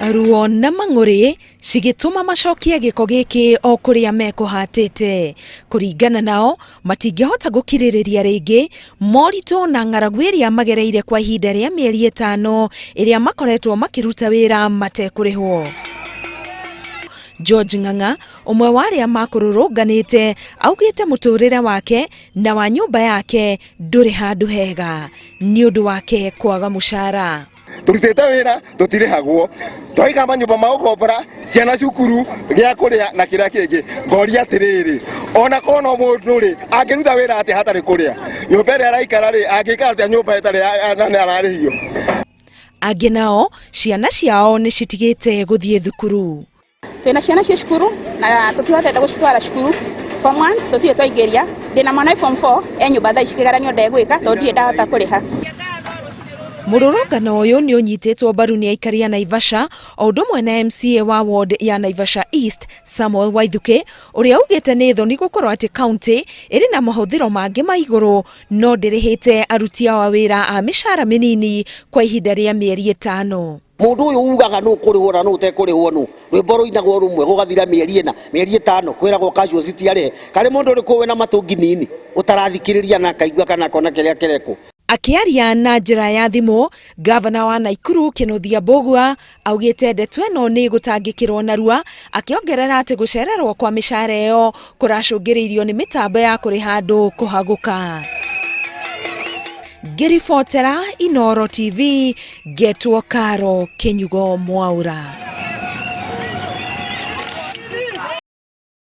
Ruo na mang'ũrĩ cigĩtũma macokie gĩko gĩkĩ o kũrĩa mekũhatĩte. Kũringana nao, matingĩhota gũkirĩrĩria rĩngĩ moritũ na ng'aragu ĩrĩa magereire kwa ihinda rĩa mĩeri ĩtano ĩrĩa makoretwo makĩruta wĩra matekũrĩhwo. George Ng'ang'a, ũmwe wa arĩa makũrũrũnganĩte, augĩte mũtũrĩre wake na wa nyũmba yake ndũrĩ handũ hega nĩ ũndũ wake kwaga mũcara. Tũrutĩte wĩra tũtirĩhagwo, twaiga manyũmba ma gũkombora ciana cukuru, gĩa kũrĩa na kĩrĩa kĩngĩ. Ngoria atĩrĩrĩ, ona korwo no mũndũ rĩ, angĩruta wĩra atĩa hatarĩ kũrĩa? Nyũmba ĩrĩa araikara rĩ, angĩikara atĩa nyũmba ĩtarĩ na nĩ ararĩhio? Angĩ nao ciana ciao nĩ citigĩte gũthiĩ thukuru. Twĩna ciana ciĩ cukuru na tũtihotete gũcitwara cukuru. Form 1 tũtirĩ twaingĩria. Ndĩna mwana wĩ form 4 e nyũmba thaa ici, kĩgeranio ndegwĩka tondũ ndirĩ ndahota kũrĩha. Mũrũrũngano ũyũ nĩ ũnyitĩtwo mbaru nĩ aikari a Naivasha o ũndũ ũmwe na MCA wa ward ya Naivasha East Samuel Waithuki, ũrĩa augĩte nĩ thoni gũkorwo atĩ county ĩrĩ na mahũthĩro mangĩ ma igũrũ no ndĩrĩhĩte aruti ao a wĩra a mĩcara mĩnini kwa ihinda rĩa mĩeri ĩtano. Mũndũ ũyũ ugaga nũ ũkũrĩhwo na nũ ũtekũrĩhwo nũ? Rwĩmbo rũinagwo rũmwe gũgathira mĩeri ĩna, mĩeri ĩtano, kwĩragwo casuals ti arĩhe. Karĩ mũndũ ũrĩkũ wĩna matũ nginini ũtarathikĩrĩria na akaigua kana akona kĩrĩa kĩrekwo? Akĩaria na njĩra ya thimũ, ngavana wa Naikuru Kĩnuthia Mbũgua augĩte ndeto ĩno nĩ ĩgũtangĩkĩrwo narua, akĩongerera atĩ gũcererwo kwa mĩcara ĩyo kũracũngĩrĩirio nĩ mĩtambo ya kũrĩha andũ kũhagũka. Ngĩribotera Inooro TV, ngetwo Karo Kĩnyugo Mwaũra.